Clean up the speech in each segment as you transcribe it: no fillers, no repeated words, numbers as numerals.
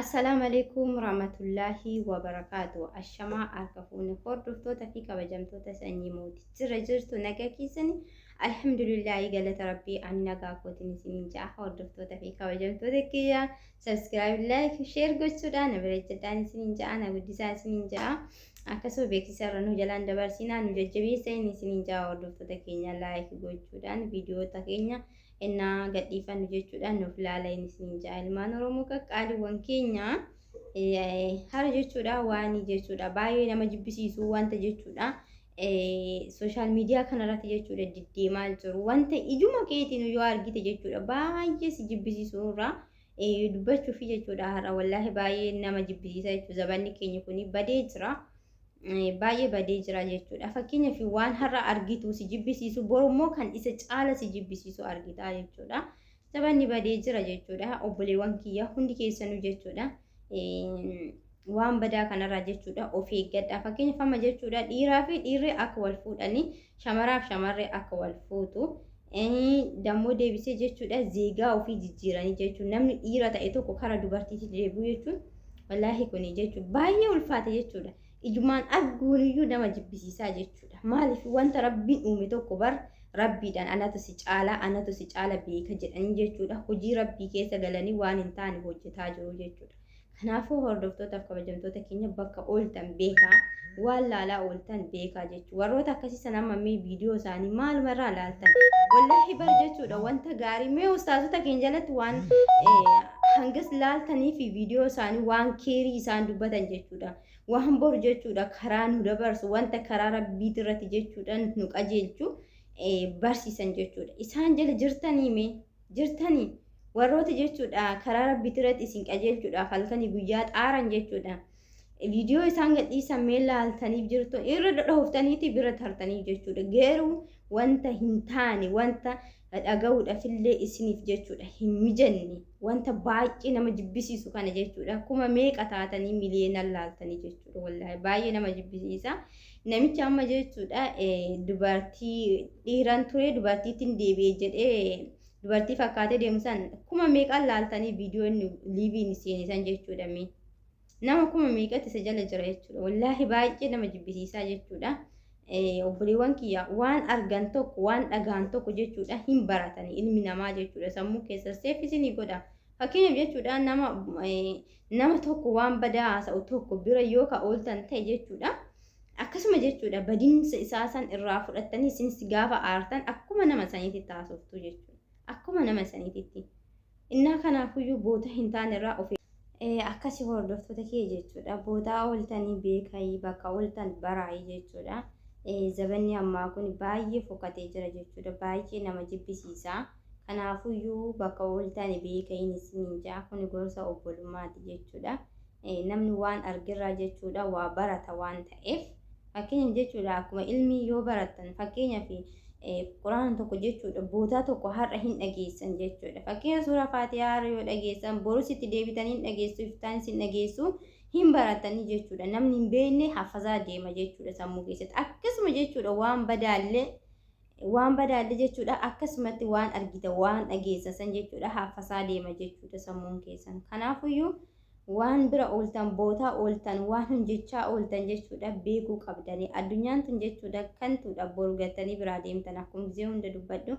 Assalaamu alaikum warahmatullaahi wabarakaatu. Ashamaa harka fuune hordoftoota fi kabajamtoota sanyii mootii jira jirtu nagaa keessani. Alhamdulillaahi galata rabbii ani nagaa kootiin isiniin ja'a hordoftoota fi kabajamtoota kiyya subscribe like share gochuudhaan na bira jedhaan isiniin ja'a na guddisaa isiniin ja'a akkasuma beeksisa irra nu jalaan dabarsinaa nu jajjabeessa inni isiniin ja'a hordoftoota keenya like gochuudhaan viidiyoota keenya ennaa gadhiifannu jechuudha nuuf laala inni isiniin ja'a ilmaan Oromoo qaqqaaliiwwan keenya hara jechuudha waan jechuudha baay'ee nama jibbisiisu wanta jechuudha social media kanarratti jechuudha diddeemaa jiru wanta ijuma keetiin yoo argite jechuudha baay'ee si jibbisiisu irraa dubbachuufi jechuudha har'a wallaahi baay'ee nama jibbisiisa jechuudha zabanni keenya kun badee jira. Baay'ee badee jira jechuudha. Fakkeenyaaf waan har'a argitu si jibbisiisu borummoo kan isa caala si jibbisiisu argita jechuudha. Zabanni badee jira jechuudha. Obboleewwan kiyya hundi keessanuu jechuudha. Waan badaa kanarraa jechuudha of eeggadha. Fakkeenyaaf amma jechuudha dhiiraa fi dhiirri akka wal fuudhanii shamaraaf shamarree akka wal fuutu. Dammoo deebisee jechuudha zeegaa ofii jijjiiranii jechuudha. Namni dhiira ta'e tokko kara dubartiitti deebi'u jechuun wallaahi kuni jechuudha baay'ee ulfaata jechuudha. Ijumaan arguuniyyuu nama jibbisiisaa jechuudha. Maaliif wanta rabbiin uume tokko bar rabbiidhaan anatu si caalaa anatu si caala beeka jedhanii jechuudha. Hojii rabbii keessa galanii waan hin taane hojjetaa jiru jechuudha. Kanaafuu hordoftootaaf kabajamtoota keenya bakka ooltan beekaa waan laalaa ooltan beekaa jechuudha. Warroota akkasii sana amma mee viidiyoo isaanii maalumarraa laaltan? Wallaahi bar jechuudha wanta gaarii mee ustaazota keenya jalatti waan hangas laaltanii fi viidiyoo isaanii waan keerii isaan dubbatan jechuudha. Waan boru jechuudha karaa nu dabarsu wanta karaa rabbiiti irratti jechuudha nu qajeelchu barsiisan jechuudha. Isaan jala jirtanii mee jirtanii warroota jechuudha karaa rabbiiti irratti isin qajeelchuudhaaf halkanii guyyaa xaaran jechuudha. Viidiyoo isaan gadhiisan mee laaltaniif jirtu irra dhadhooftaniiti bira tartaniif jechuudha. Garuu wanta hin taane wanta dhaga'uudhaafillee isiniif jechuudha hin mijanne wanta baay'ee nama jibbisiisu kana jechuudha. Kuma meeqa taatanii miliyoonaan laaltanii jechuudha. Wallaahi baay'ee nama jibbisiisa. Namicha amma jechuudha dubartii dhiiran ture dubartiittiin deebi'e jedhee dubartii fakkaatee deemu san kuma meeqaan laaltanii viidiyoo inni liiviin seenisan jechuudha mee. Nama kuma meeqatti isa jala jira jechuudha. Wallaahi baay'ee nama jibbisiisaa jechuudha. Obboleewwan kiyya waan argan tokko waan dhagaan tokko jechuudha hin baratani ilmi namaa jechuudha sammuu keessa seeffisinii godha. Fakkeenyaaf jechuudha nama nama tokko waan badaa haasa'u tokko bira yoo ka ooltan ta'e jechuudha. Akkasuma jechuudha badiinsa isaa san irraa fudhattanii isinis gaafa aartan akkuma nama saniititti haasoftu jechuudha. Akkuma nama saniititti. Innaa kanaafuyyuu boota hin taane irraa of Akkasi hordoftoota kee jechuudha. Bootaa ooltanii beekayii bakka ooltan baraayii jechuudha. Zabanni ammaa kun baay'ee fokkatee jira jechuudha. Baay'ee nama jibbisiisa. Kanaafuyyuu bakka ooltani beekayiin isiniin ja'a. Kuni gorsa obbolummaati jechuudha. Namni waan argerraa jechuudha waa barata waan ta'eef. Fakkeenyaaf jechuudha akkuma ilmii yoo barattan fakkeenyaaf quraana tokko jechuudha bootaa tokko har'a hin dhageessan jechuudha. Fakkeenya suuraa faatihaa har'a yoo dhageessan borus itti deebitanii hin dhageessu iftaan isin dhageessu hin baratanii jechuudha. Namni hin beekne hafazaa deema jechuudha sammuu keessatti. Akkasuma jechuudha waan badaallee waan badaallee jechuudha akkasumatti waan argita waan dhageessan san jechuudha hafasaa deema jechuudha sammuun keessan. Kanaafuyyuu waan bira ooltan bootaa ooltan waan hojjechaa ooltan jechuudha beekuu qabdanii addunyaan tun jechuudha kantuudha boru gattanii biraa deemtan akkuma gizee hunda dubbadhu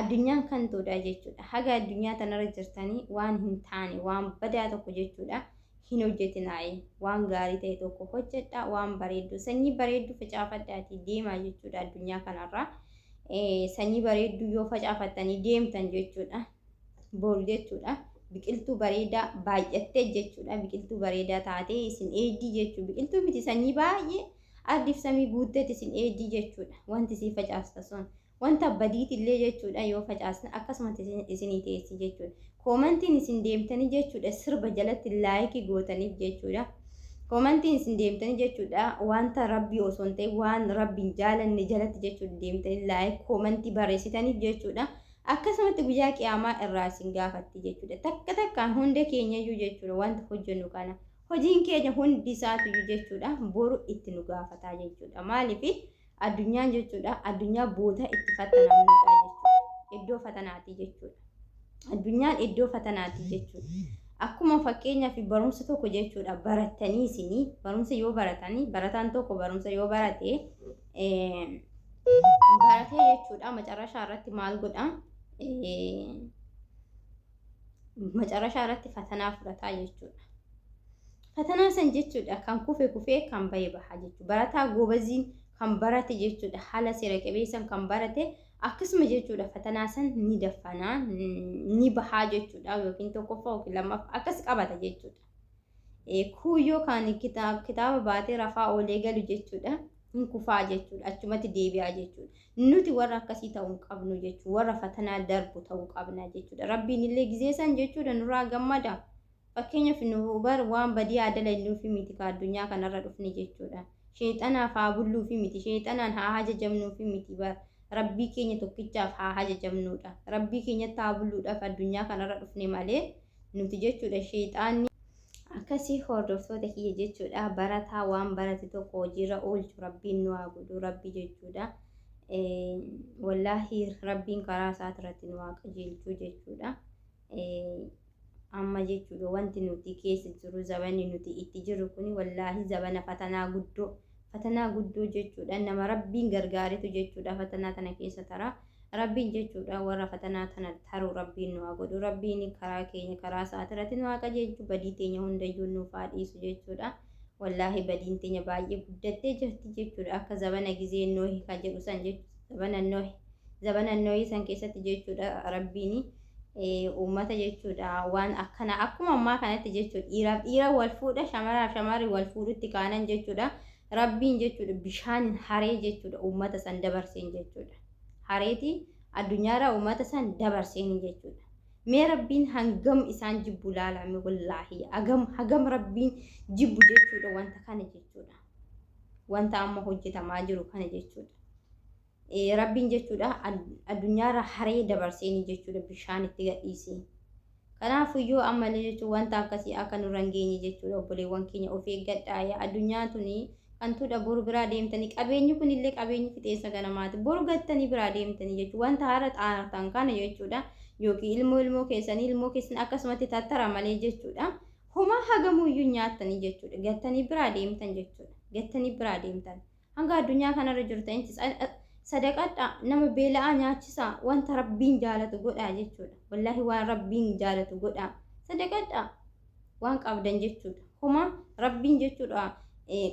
addunyaan kantuudha jechuudha haga addunyaa tanarra jirtanii waan hin taane waan badaa tokko jechuudha hin hojjetinaayi waan gaarii ta'e tokko hojjedha waan bareeddu sanyii bareeddu facaafadhaatii deemaa jechuudha addunyaa kanarra sanyii bareedduu yoo facaafattanii deemtan jechuudha boru jechuudha. Biqiltuu bareedaa baay'attee jechuudha. Biqiltuu bareedaa taatee isin eeddii jechuudha. Biqiltuu miti sanyii baay'ee ardiif samii guutteet isin eeddii jechuudha. Wanti isin facaasta sun. Wanta badiitillee jechuudha yoo facaasne akkasumatti isinii teessi jechuudha. Koomantiin isin deemtanii jechuudha sirba jalatti laayikii gootaniif jechuudha. Koomantiin isin deemtanii jechuudha wanta rabbii osoo hin ta'in waan rabbiin jaalanne jalatti jechuudha deemtanii laayik koomantii barreessitaniif jechuudha. Akkasumatti guyyaa qiyaamaa irraa isin gaafatti jechuudha. Takka takkaan hunda keenyayyuu jechuudha wanta hojjennu kana. Hojiin keenya hundi isaatiyyuu jechuudha boru itti nu gaafataa jechuudha. Maaliif addunyaan jechuudha addunyaa boota itti fattanamnudha jechuudha. Iddoo fatanaati jechuudha. Addunyaan iddoo fatanaati jechuudha. Akkuma fakkeenyaaf barumsa tokko jechuudha barattanii isinii barumsa yoo baratanii, barataan tokko barumsa yoo barate, baratee jechuudha, macarrashaa irratti maal godha? Macarrashaa irratti fatanaa fudhataa jechuudha. Fatanaa san jechuudha kan kufe kufee kan bahe baha jechuudha. Barataa goobaziin kan barate jechuudha, haala seera qabeessan kan barate akkasuma jechuudha, fatanaa san ni daffanaa ni bahaa jechuudha, yookiin tokkoffaa yookiin lammaffaa akkas qabata jechuudha. Kuuyyoo kan kitaaba baatee rafaa oolee galu jechuudha, hin kufaa jechuudha, achumatti deebi'aa jechuudha. Nuti warra akkasii ta'uu hin qabnu jechuudha, warra fatanaa darbu ta'uu qabna jechuudha. Rabbiin illee gizee san jechuudha nurraa gammada. Fakkeenyaaf nu bar waan badii haa dalagnuufi miti ka addunyaa kanarra dhufne jechuudha. Sheexanaaf haa bulluufi miti, sheexanaan haa ajajamnuufi miti bar. Rabbii keenya tokkichaaf haa ajajamnuudha. Rabbii keenyatti haa bulluudhaaf addunyaa kanarra dhufne malee nuti jechuudha sheexaanni. Akkasii hordoftoota kiyya jechuudha, barataa waan barate tokko hojiirra oolchu Rabbiin nu haa godhu Rabbi jechuudha. Wallaahi Rabbiin karaa isaatirratti nu haa qajeelchuu jechuudha. Amma jechuudha wanti nuti keessa jiru, zabanni nuti itti jirru kuni wallaahi zabana fatanaa guddoo, fatanaa guddoo jechuudha. Nama Rabbiin gargaaretu jechuudha fatanaa tana keessa tara. Rabbiin jechuudha warra fatanaa tana taru Rabbiin nu haa godhu. Rabbiin karaa keenya karaa isaatirratti nu haa qajeelchu, badii teenya hundayyuu nuuf haa dhiisu jechuudha. Wallaahi badiin teenya baay'ee guddattee jirti jechuudha. Akka zabana gizee Noohi kan jedhu san jechuudha. Zabana Noohi, zabana Noohi san keessatti jechuudha Rabbiin uummata jechuudha waan akkana akkuma ammaa kanatti jechuudha dhiiraaf dhiira wal fuudha, shamaraaf shamarri wal fuudhutti kaanan jechuudha. Rabbiin jechuudha bishaan haree jechuudha uummata san dabarseen jechuudha. Hareeti addunyaarraa uummata san dabarseen jechuudha. Mee Rabbiin hangam isaan jibbu laalame, wallaahi hagam hagam Rabbiin jibbu jechuudha wanta kana jechuudha. Wanta amma hojjetamaa jiru kana jechuudha. Rabbiin jechuudha addunyaarra haree dabarseeni jechuudha bishaan itti gadhiisee. Kanaafuyyuu ammallee jechuun wanta akkasii akka nurra hin geenye jechuudha, obboleewwan keenya of eeggadhaa. Addunyaa tuni kantuudha, boru biraa deemtanii, qabeenyi kunillee qabeenyi fixeensa ganamaati. Boru gattanii biraa deemtanii jechuudha. Wanta har'a xaartan kana jechuudha, yookiin ilmoo ilmoo keessanii ilmoo keessan akkasumatti tattara malee jechuudha. Homaa hagamuyyuu nyaattanii jechuudha. Gattanii biraa deemtan jechuudha. Gattanii biraa deemtan. Hanga addunyaa kanarra jirtanitti sadaqadhaa, nama beela'aa nyaachisaa, wanta Rabbiin jaalatu godhaa jechuudha. Wallaahi waan Rabbiin jaalatu godhaa. Sadaqadhaa waan qabdan jechuudha. Homaa Rabbiin jechuudha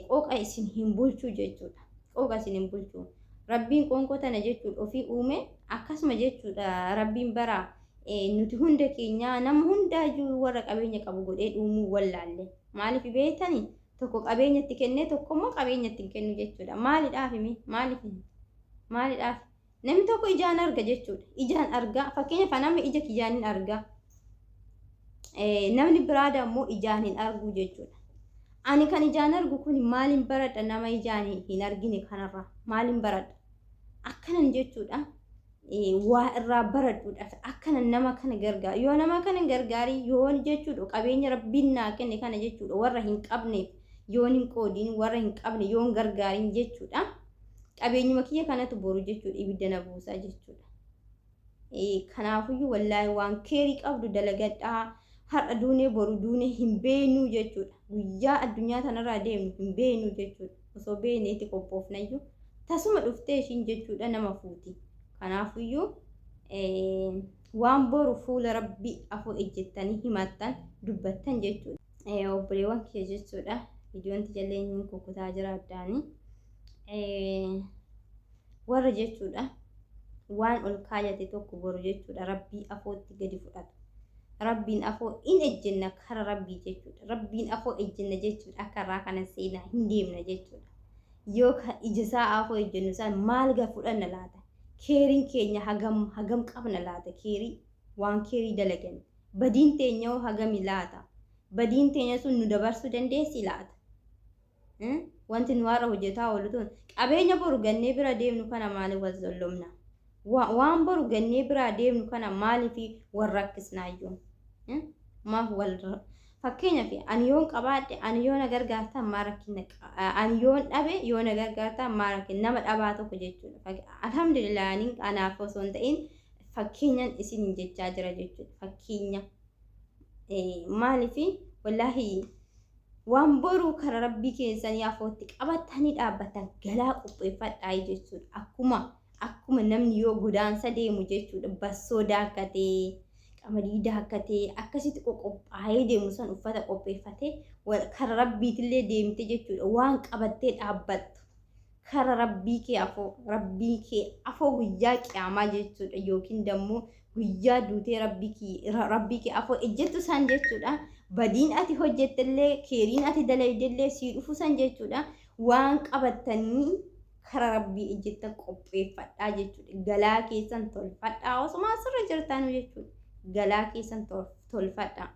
qooqa isin hin bulchuu jechuudha. Qooqa isin hin bulchuu. Rabbiin qoonqoo tana jechuudha ofii uume akkasuma jechuudha. Rabbiin bara nuti hunda keenyaa nama hundaayyuu warra qabeenya qabu godhee uumuu wallaalle. Maaliif beektanii? Tokko qabeenya itti kennee, tokko immoo qabeenya itti hin kennu jechuudha. Maalidhaaf himi? Maaliif? Maalidhaaf? Namni tokko ijaan arga jechuudha. Ijaan argaa, fakkeenyaaf namni ija kiyyaan hin argaa. Namni biraa immoo ijaan hin argu jechuudha. Ani kan ijaan argu kun maaliin baradha nama ijaan hin argine kanarraa? Maaliin baradha? Akkanan jechuudha. Waa irraa baradhuudhaaf akkana nama kana gargaaru, yoo nama kana gargaari yoo jechuudha, qabeenya Rabbiin naa kenne kana jechuudha warra hin qabneef yoon hin qoodiin, warra hin qabne yoon gargaarin jechuudha, qabeenyuma kiyya kanatu boru jechuudha ibidda na buusaa jechuudha. Kanaafuyyuu wallaahi waan keerii qabdu dalagadhaa. Har'a duunee boru duunee hin beeknuu jechuudha. Guyyaa addunyaa tanarraa deemnu hin beeknuu jechuudha. Osoo beekneetti qophoofnayyuu tasuma dhuftee ishiin jechuudha nama fuuti. Kanaafuyyuu waan boru fuula Rabbii afur ejjettanii himattan dubbattan jechuudha. Obboleewwan kiyya jechuudha. Viidiyoon tijallee hin kukkutaa jira addaanii. Warra jechuudha waan ol kaayate tokko boru jechuudha Rabbii afootti gadi fudhatu. Rabbiin afoo in ejjenna kara Rabbii jechuudha. Rabbiin afoo ejjenna jechuudha, akka irraa kana seenaa hin deemna jechuudha. Yoo ija isaa afoo ejjennu isaan maal ga fudhanna laata? Keeriin keenya hagam hagam qabna laata? Keerii waan keerii dalagan. Badiin teenya hoo hagami laata? Badiin teenya sun nu dabarsuu dandeessi laata? Wanti nu har'a hojjetaa oolu tun qabeenya boru gannee bira deemnu kana maaliif wal zollomna? Waan boru gannee biraa deemnu kana maaliif wal rakkisnaayyuu? Maaf wal, fakkeenyaaf ani yoon qabaadhe, ani yoo na gargaartan maa rakkina, ani yoon dhabe yoo na gargaartan maa rakkina, nama dhabaa tokko jechuudha. Alhamdulillah, ani anaaf osoo hin ta'in fakkeenyan isin jechaa jira jechuudha. Fakkeenya. Maaliif wallaahi waan boruu kara rabbii keessanii afootti qabatanii dhaabbatan galaa qopheeffadhaa jechuudha. Akkuma namni yoo godaansa deemu jechuudha bassoo daakkatee qamadii daakkatee akkasitti qoqophaa'ee deemu san uffata qopheeffatee kara rabbiitillee deemte jechuudha waan qabattee dhaabbattu kara rabbii kee afoo rabbii kee afoo guyyaa qiyaamaa jechuudha yookiin dammoo guyyaa duutee rabbii kee afoo ejjettu san jechuudha badiin ati hojjettellee keeriin ati dalaydellee sii dhufu san jechuudha waan qabattanii kara rabbii ejjettan qopheeffadhaa jechuudha. Galaa keessan tolfadhaa osuma asirra jirtan jechuudha. Galaa keessan tolfadhaa.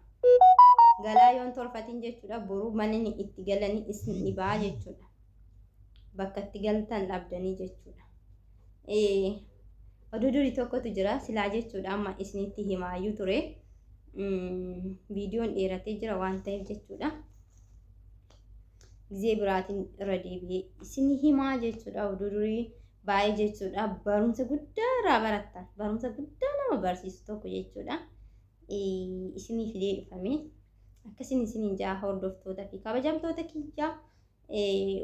Galaa yoon tolfatin jechuudha boruu manni itti galanii isin dhibaa jechuudha. Bakka itti galtan dhabdanii jechuudha. Oduu durii tokkotu jira silaa jechuudha amma isinitti himaayyuu ture. Viidiyoon dheeratee jira waan ta'eef jechuudha. Gizee biraatiin irra deebi'ee isin himaa jechuudha. Oduu durii baay'ee jechuudha. Barumsa guddaa irraa barattan. Barumsa guddaa nama barsiisu tokko jechuudha. Isinii fidee dhufame. Akkasiin isiniin ja'a hordoftoota fi kabajamtoota kiyyaa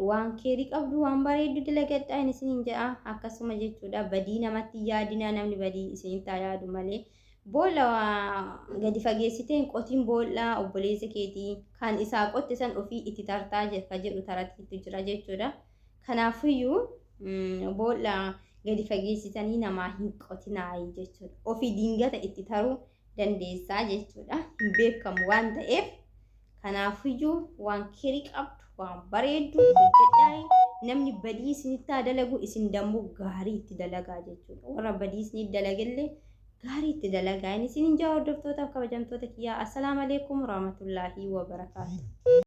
waan keerii qabdu waan bareeddu dalagadhaa isiniin ja'a. Akkasuma jechuudha badii namatti yaadinaa namni badii isinitti haa yaadu malee. Boolla gadi fageessiteen qotiin boolla obboleessa keetii kan isaa qotte san ofii itti tartaa ka jedhu tarattiitu jira jechuudha. Kanaafiyyuu boolla gadi fageessitanii namaa hin qotinaayi jechuudha. Ofii dingata itti taruu dandeessaa jechuudha. Hin beekamu waan ta'eef kanaafiyyuu waan keerii qabdu waan bareeddu hojjedhaa. Namni badii isinitti haa dalagu isin dammoo gaarii itti dalagaa jechuudha. Warra badii isinitti dalagellee gaarii itti dalagaa. Inni isinin jaa hordoftootaaf kabajamtoota kiyyaa. Assalaamu alaikum warahmatullaahi wabarakaatu.